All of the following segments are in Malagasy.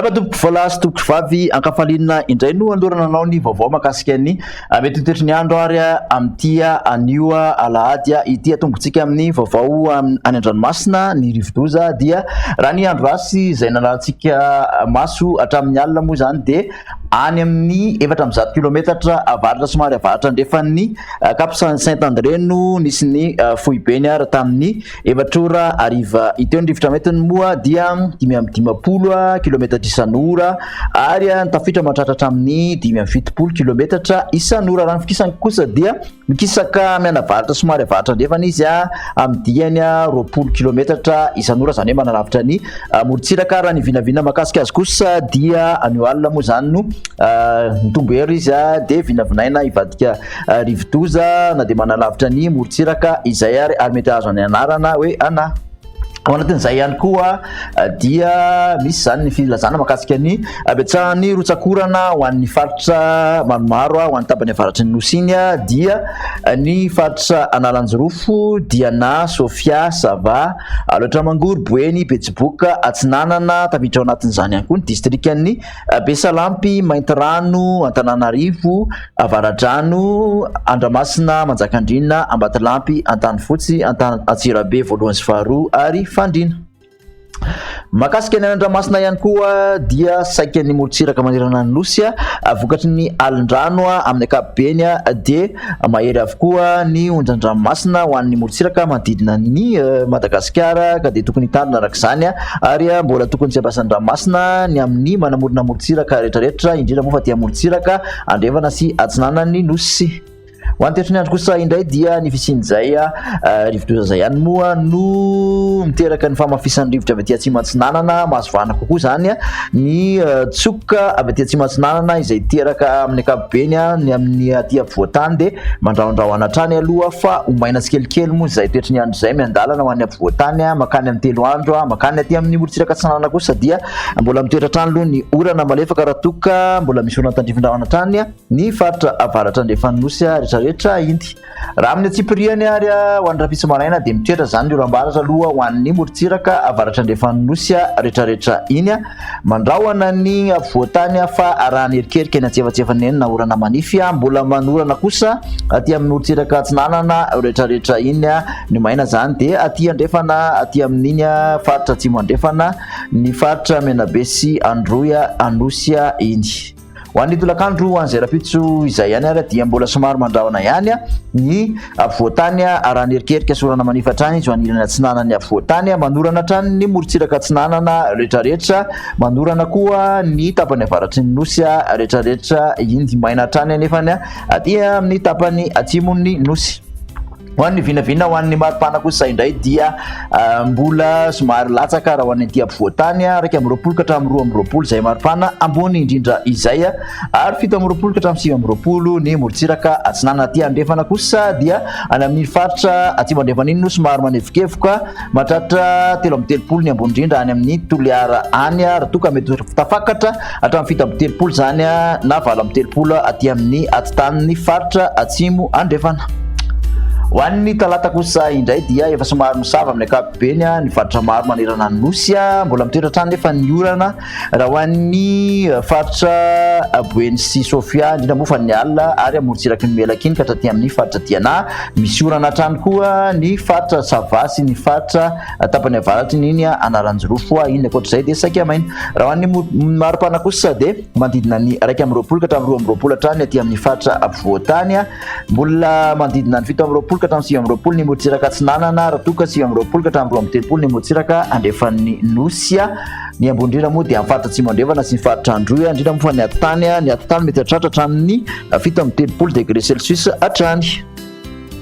Miarahaba tompoko volahy sy tompoko vavy, ankafaliana indray no anolorana anao ny vaovao mahakasika ny mety ho toetry ny andro ary amin'ity anio alahady ity. Atombotsika amin'ny vaovao any an-dranomasina ny rivodoza dia raha ny andro ratsy izay nanalantsika maso hatramin'ny alina moa izany dia any amin'ny 104 kilometatra avaratra somary avaratra andrefan'ny Cap Saint André no nisy ny foibeny ary tamin'ny Efatra ora hariva iteo ny rivotra maitiny moa dia 55 kilometatra isan'ora ary ny tafiotra mahatratra hatramin'ny 75 kilometatra isan'ora. Raha ny fikisany kosa dia mikisaka mianavaratra somary avaratra andrefana izy amin'ny diany 20 kilometatra isan'ora, izany hoe manalavitra ny morontsiraka. Raha ny vinavina mahakasika azy kosa dia anio alina moa izany no mitombo hery izy dia vinavinaina hivadika Rivodoza na dia manalavitra ny morontsiraka izay ary ary mety hahazo ny anarana hoe Ana. Ao anatin'izay ihany koa dia misy izany ny filazana mahakasika ny habetsahan'ny rotsak'orana ho an'ny faritra maromaro ho an'ny tapany avaratry ny nosy iny dia ny faritra Analanjirofo, Diana, Sofia, Sava, Alaotra Mangoro, Boeny, Betsiboka, Atsinanana, tafiditra ao anatin'izany ihany koa ny distrikan'ny Besalampy, Maintirano, Antananarivo, Avaradrano, Andramasina, Manjakandriana, Ambatolampy, Antanifotsy, Antsirabe voalohany sy faharoa ary Fandriana. Mahakasika ny any an-dranomasina ihany koa dia saika ny morontsiraka manerana ny nosy vokatry ny alin-drano amin'ny ankapobeny dia Mahery avokoa ny onjan-dranomasina ho an'ny morontsiraka manodidina an'i Madagasikara ka dia tokony hitandrina araka izany ary mbola tokony tsy hampiasa ny ranomasina ny amin'ny manamorona morontsiraka rehetrarehetra indrindra moa fa aty amorontsiraka andrefana sy atsinanan'ny nosy. Ho an'ny toetry ny andro kosa indray dia ny fisian'izay rivodoza izay ihany moa no miteraka ny fahamafisan'ny rivotra avy aty atsimo atsinanana, mahazo vahana kokoa izany ny tsoka avy aty atsimo atsinanana izay teraka amin'ny ankapobeny ny amin'ny aty afovoantany dia mandrahondrahona hatrany aloha fa ho maina tsikelikely moa izay toetry ny andro izay miandalana ho any afovoantany makany amin'ny 3 andro makany aty amin'ny morontsiraka atsinanana kosa dia mbola mitoetra hatrany aloha ny orana malefaka raha toa ka mbola misy orana tandrifin-drahona hatrany ny faritra avaratra andrefan'ny nosy rehetrarehetra inty. Raha amin'ny antsipiriany ary ho an'ny rahampitso maraina dia mitoetra izany ny oram-baratra aloha ho an'ny morontsiraka avaratra andrefan'ny nosy rehetrarehetra iny. Mandrahona ny afovoantany fa raha ny erikerika eny antsefatsefany eny na orana manify. Mbola manorana kosa aty amin'ny morontsiraka atsinanana rehetrarehetra iny. Ny maina izany dia aty andrefana aty amin'iny faritra atsimo andrefana ny faritra Menabe sy Androy Anosy iny. Ho an'ny tolakandro ho an'izay rahampitso izay ihany ary dia mbola somary mandrahona ihany ny afovoantany raha ny erikerika sy orana manify hatrany izy ho an'ny ilany atsinanan'ny afovoantany, manorana hatrany ny morontsiraka atsinanana rehetrarehetra, manorana koa ny tapany avaratry ny nosy rehetrarehetra iny, maina hatrany anefany aty amin'ny tapany atsimon'ny nosy. Ho an'ny vinavina ho an'ny maripana kosa indray dia mbola somary latsaka raha ho an'ny aty ampovoantany, 21 ka hatramin'ny 22 izay maripana ambony indrindra izay ary 27 ka hatramin'ny 29 ny morontsiraka atsinanana. Aty andrefana kosa dia any amin'ny faritra atsimo andrefana iny no somary manevokevoka, mahatratra 33 ny ambony indrindra any amin'ny Toliara any raha toa ka mety ho tafakatra hatramin'ny 37 izany na 38 aty amin'ny atitanin'ny faritra atsimo andrefana. Ho an'ny talata kosa indray dia efa somary misava amin'ny ankapobeny ny faritra maro manerana ny nosy. Mbola mitoetra hatrany nefa ny orana raha ho an'ny faritra Boeny sy Sofia, indrindra moa fa ny alina ary amorontsiraky ny Melaky iny ka hatraty amin'ny faritra Diana. Misy orana hatrany koa ny faritra Sava sy ny faritra tapany avaratry ny iny Analanjirofo iny. Ankoatra izay dia saika maina. Raha ho an'ny maripana kosa dia manodidina ny 21 ka hatramin'ny 22 hatrany aty amin'ny faritra afovoantany. Mbola manodidina ny 27 ka hatramin'ny 29 ny morontsiraka atsinanana raha toa ka 29 ka hatramin'ny 32 ny morontsiraka andrefan'ny Nosy. Ny ambony indrindra moa dia amin'ny faritra atsimo andrefana sy ny faritra Androy, indrindra moa fa ny atitany, ny atitany mety hahatratra hatramin'ny 37 degré celsius hatrany.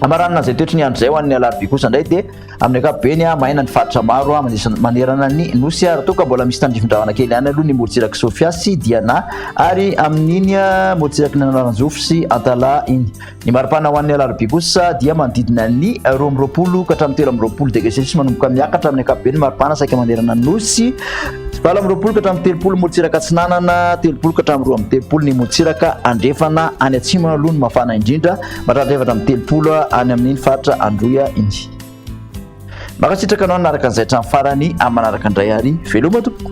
Hamaranana izay toetry ny andro izay ho an'ny alarobia kosa indray dia Amin'ny ankapobeny, maina ny faritra maro manerana ny Nosy raha toa ka mbola misy tandrifin-drahona kely ihany aloha ny morontsirak'i Sofia sy Diana ary amin'iny morontsiraky ny Analanjirofo sy Antalaha iny. Ny maripana ho an'ny alarobia kosa dia manodidina ny 22 ka hatramin'ny 23 degré celsius manomboka miakatra amin'ny ankapobeny ny maripana saika manerana ny Nosy. 28 ka hatramin'ny 30 morontsiraka atsinanana, 30 ka hatramin'ny 32 ny morontsiraka andrefana, any atsimo aloha no mafana indrindra. Mahatratra 34 any amin'iny faritra Androy iny. Mankasitraka anao nanaraka an'izay hatramin'ny farany, amin'ny manaraka indray ary veloma tompoko.